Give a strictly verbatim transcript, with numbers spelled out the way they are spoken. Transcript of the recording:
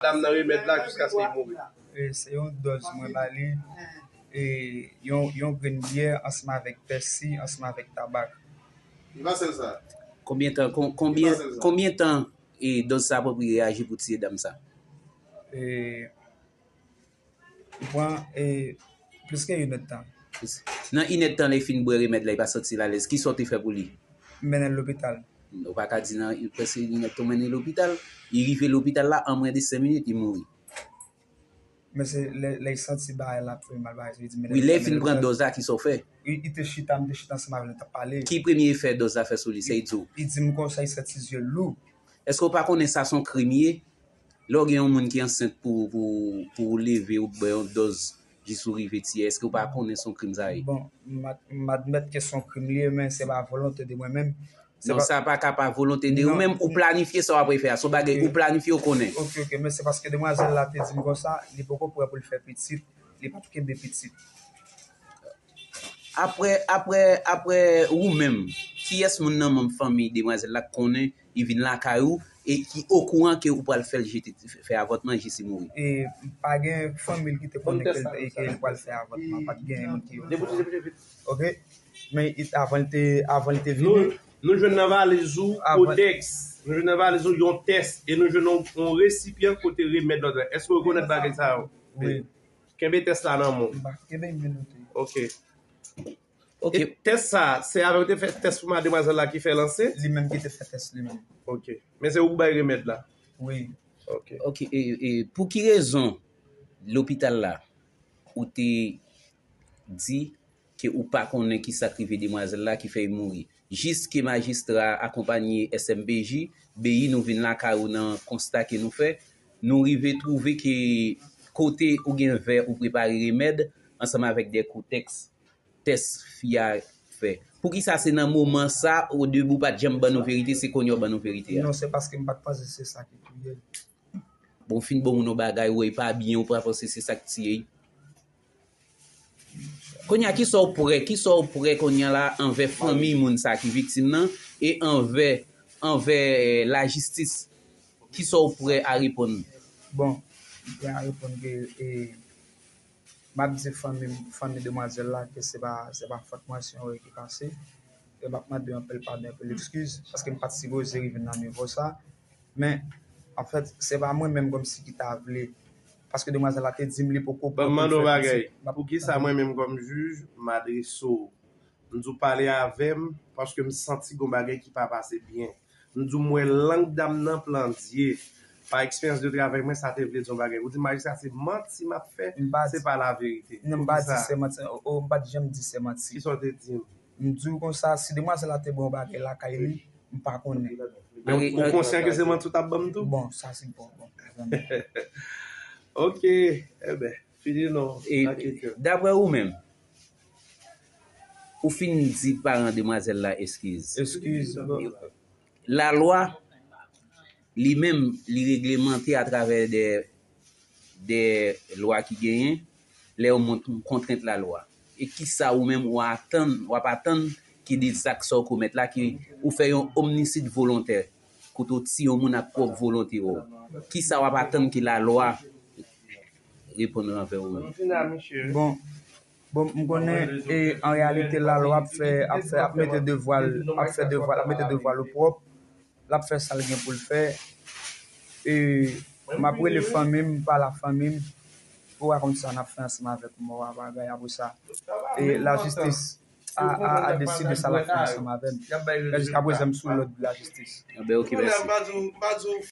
Dam nan remèd la jiskaske li mouri. E se yon dòz mwen ba li, e yon, yon grenn byè ansanm avèk pèsi, ansanm avèk tabak. E pa sèl sa. Konbyen tan, kon- konbyen, konbyen tan e dòz sa pran pou li reyaji pou tiye dam sa? E li pran e plis ke inèdtan. Nan inèdtan, lè li fin bwè remèd la, li pa santi l alèz. Kisa w te fè pou li? M mennen l lopital. Ou pa ka di nan prèske inèdtan w mennen l lopital. Li rive lopital la an mwens de senk minit, li mouri. Men se lè, lè l santi bagay la ap fè mal, bagay, li di, men wi, lè l fin pran dòz la, kisa w fè? Li, li te chita, m te chita ansanm avè l, n t ap pale. Ki premye efè dòz la fè sou li? Sa li di w? Li di m konsa, li santi zye l lou. Èske w pa konnen sa se yon krim ye? Lè w gen yon moun ki ansent pou, pou, pou ou leve, ou bay yon dòz jis ou rive tiye, èske w pa konnen se yon krim sa ye? Bon, m ad- m admèt ke se yon krim li ye, men se pa volonte de mwen menm. Non, sa pa ka pa volonte de ou menm, ou planifye sa w ap fè a, se yon bagay ou planifye, ou konnen. Ok, ok, men se paske demwazèl la te di m konsa, li poko prè pou l fè pitit, li p ap kenbe pitit. Apre, apre, apre ou menm, kiyès moun nan manm fanmi demwazèl la k konnen li vin lakay ou e ki okouran ke ou pral fè l jete, fè avòtman jis li mouri? E pa gen fanmi l ki te konnen ke l, ke l pral fè avòtman, pa t gen moun ki okouran. Ok? Men it- avan l te, avan l te vini, nou, nou jwenn nan valiz ou kodèks, nou jwenn nan valiz ou yon tès, e nou jwenn yon, yon resipyan kote remèd lòt la. Èske w rekonèt bagay sa yo? Wi. Kenbe tès la nan men w. M pa kenbe, m vin note. Ok. Ok. E tès sa, se avè w te fè tès pou mademwazèl la ki fè l ansent? Li menm ki te fè tès li menm. Ok. Men se ou k bay remèd la? Wi. Ok. Ok, e, e pou ki rezon lopital la ou te di ke ou pa konnen kisa k rive demwazèl la ki fè l mouri? Jis ke majistra akonpanye S M P J, beyi nou vin lakay ou nan konsta ke nou fè, nou rive twouve ke kote ou gen vè ou prepare remèd ansanm avèk de kodèks tès fi a fè. Poukisa se nan moman sa, odebi w pa t janm ban nou verite, se kounye a w ban nou verite a? Non, se paske m pa t panse se sa ki touye l. Bon, w fin ban moun yon bagay, ou wè li pa byen, ou pa panse se sa k tiye l? Kounye a, kisa w prè, kisa w prè kounye a la anvè fanmi moun sa ki viktim nan e anvè, anvè lajistis? Kisa w prè a reponn? Bon, m prè a reponn ke, e, m ap di fanmi, fanmi demwazèl la ke se pa, se pa fòt mwen, se yon erè ki pase. E m ap mande anpil padon, anpil ekskiz, paske m pa t sipoze rive nan nivo sa. Men, anfèt, se pa mwen menm kòmsi ki ta vle. Paske demwazèl la te di m li poko prè pou l fè pitit. Ban m mande w yon bagay. Poukisa mwen menm kòm jij, m adrese w? M di w pale avè m paske m santi gon bagay ki pa pase byen. M di w m wè lang dam nan plandye. Pa eksperyans de travay mwen, sa te vle di yon bagay. Ou di majistra se manti m ap fè, se pa laverite. Non, m pa di se manti. O, o, m pa t janm di se manti. Kisa w te di m? M di w konsa, si demwazèl la te ba w yon bagay lakay li, m pa konnen. Men ou konsyan ke se manti w t ap ban m tou? Bon, sa se bon, bon. Ok, enben, fini non. E daprè ou menm, ou fin di paran demwazèl la eskiz. Eskiz, bon. Lalwa, li menm, li reglemante atravè de, de lwa ki genyen, lè yon moun kontrent lalwa. E kisa ou menm w atann, w ap atann ki de zak sa w komèt la, ki ou fè yon omnisid volontè, kote w tiye yon moun ak pwòp volonte w? Kisa w ap atann ki lalwa reponn anvè ou menm? Bon, bon, m konnen, e, an reyalite, lalwa ap fè, ap fè, ap mete devwa l, ap fè devwa l, ap mete devwa l opwòp, l ap fè sa l gen pou l fè. E m ap rele fanmi m, m pale ak fanmi m, pou wè konn sa n ap fè ansanm avèk mò a, bagay apre sa. E lajistis a, a, a deside sa l ap fè ansanm avè m. Men jiskaprezan, m sou lòd lajistis. Enben, ok, mèsi.